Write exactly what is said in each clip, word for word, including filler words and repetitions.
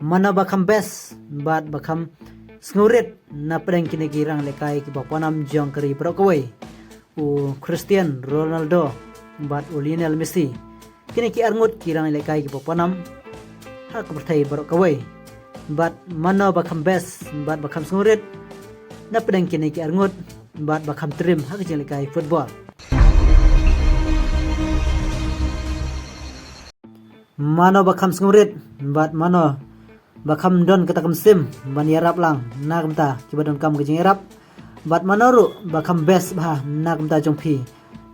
Mano ba kham best bad ba kham sngewrit na pdeng kine ki rang lehkai kiba pawnam jong ka ri baroh kawei? U Cristiano Ronaldo bad u Lionel Messi. Kine ki arngut ki rang lehkai kiba pawnam ha ka pyrthei baroh kawei. Bad mano ba kham best bad ba kham sngewrit na pdeng kine ki arngut bad ba kham trim ha ka jinglehkai football? Mano ba kham sngewrit bad mano ba kham don kata ka mynsiem ban ïarap lang na ka bynta kiba donkam ka jingïarap? Bad mano ruh ba kham best bha na ka bynta jong phi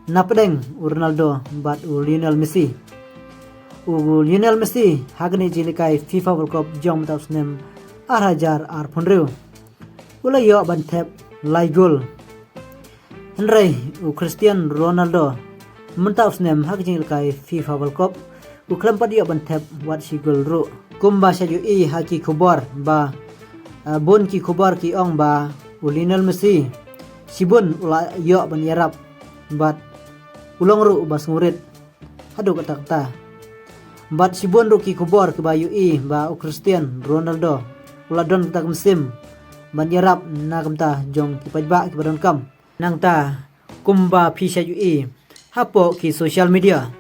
na pdeng u Ronaldo bad u Lionel Messi? U Lionel Messi ha kane ka jinglehkai FIFA World Cup jong mynta u snem ar hajar arphew hynriew u la ïoh ban thep lai gol. Hynrei u Cristiano Ronaldo mynta u snem ha ka jinglehkai FIFA World Cup u khlem pat ïoh ban thep wat shi gol ruh. Kumba shu ïohi ha ki khubor ba, ah, bun ki khubor ki ong ba u Lionel Messi shibun u la ïoh ban ïarap bad u long ruh ba sngewrit haduh katta katta. Bad shibun ruh ki khubor kiba ïohi ba u Cristiano Ronaldo u la don kata ka mynsiem ban ïarap na ka bynta jong ki paidbah kiba donkam. Nangta kumba phi shu ïohi hapoh ki social media,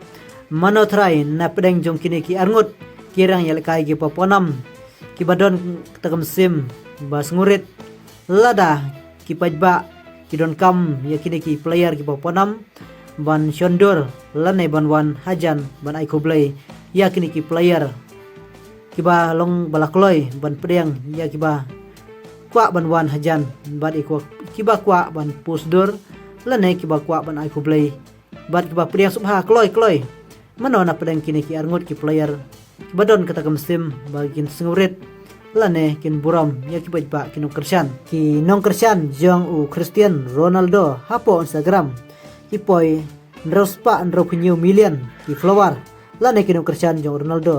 mano trai na pdeng jong kine ki arngut ki rang ïalehkai kiba pawnam kiba don kata ka mynsiem ba sngewrit, lada ki paidbah ki donkam ïa kine ki player kiba pawnam ban shon dur lane ban wan hajan ban ai khublei ïa kine ki player kiba long ba la kloi ban pdiang ïa kiba kwah ban wan hajan bad ïa kiba kwah ban pus dur lane kiba kwah ban ai khublei bad kiba pdiang sngewbha kloi kloi. Mano na pdeng kine ki arngut ki player kiba don kata ka mynsiem ba kin sngewrit lane kin burom ïa ki paidbah ki nongkyrshan? Ki nongkyrshan jong u Cristiano Ronaldo hapoh Instagram ki poi hynriew spah hynriew phew hynñiew million ki follower lane ki nongkyrshan jong u Ronaldo.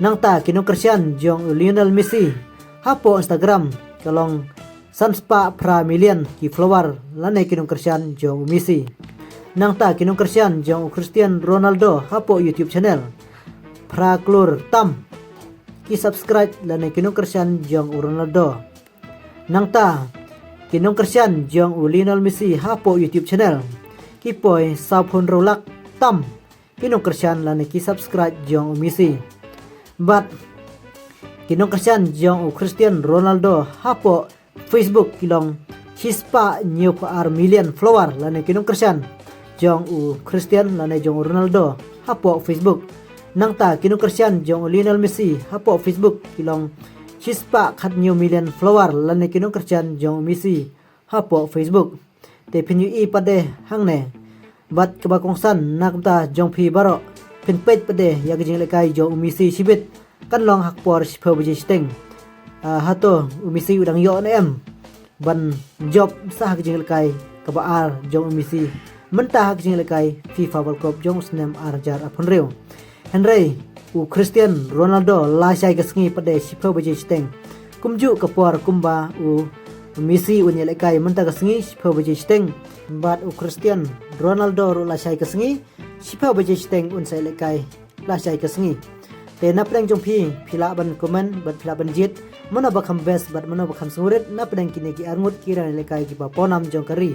Nangta ki nongkyrshan jong u Lionel Messi hapoh Instagram ka long san spah phra million ki follower lane ki nongkyrshan jong u Messi. Nangta ki nongkyrshan jong u Cristiano Ronaldo hapoh YouTube channel phra klur tam ki subscribe lane ki nongkyrshan jong u Ronaldo. Nangta ki nongkyrshan jong u Lionel Messi hapoh YouTube channel ki poi saw phew hynriew lak tam ki nongkyrshan lane ki subscribe jong u Messi. Bad ki nongkyrshan jong u Cristiano Ronaldo hapoh Facebook ki long shi spah hynñiew phew ar million follower lane ki nongkyrshan jong u Cristiano lane jong u Ronaldo hapoh Facebook. Nangta ki nongkyrshan jong u Lionel Messi hapoh Facebook ki long shi spah khathynñiew million follower lane ki nongkyrshan jong u Messi hapoh Facebook. Te phin ïohi pat de hangne. Bad kaba kongsan na ka bynta jong phi baroh, phin peit pat de ïa ka jinglehkai jong u Messi shibit kan long ha ka por shiphew baje shiteng. Ah, hato u Messi u dang ïoh ne em ban jop sa ha ka jinglehkai kaba ar jong u Messi mynta ha ka jinglehkai FIFA World Cup jong u snem ar hajar arphew hynriew? Hynrei u Cristiano Ronaldo lashai ka sngi pat de shiphew baje shiteng. Kumjuh ka por kumba u Messi un ïalehkai mynta ka sngi shiphew baje shiteng. Bad u Cristiano Ronaldo ruh lashai ka sngi shiphew baje shiteng un sa ïalehkai lashai ka sngi. Te na pdeng jong phi, phi lah ban comment bad phi lah ban jied mano ba kham best bad mano ba kham sngewrit na pdeng kine ki arngut ki rang ïalehkai kiba pawnam jong ka ri.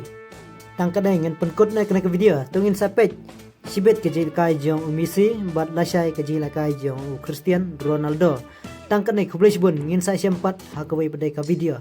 Tang katne ngin pynkut na kane ka video, to ngin sa peit shibit ka jinglehkai jong u Messi bad lashai ka jinglehkai jong u Cristiano Ronaldo. Tang katne, khublei shibun, ngin sa ïashem pat ha kawei pat de ka video.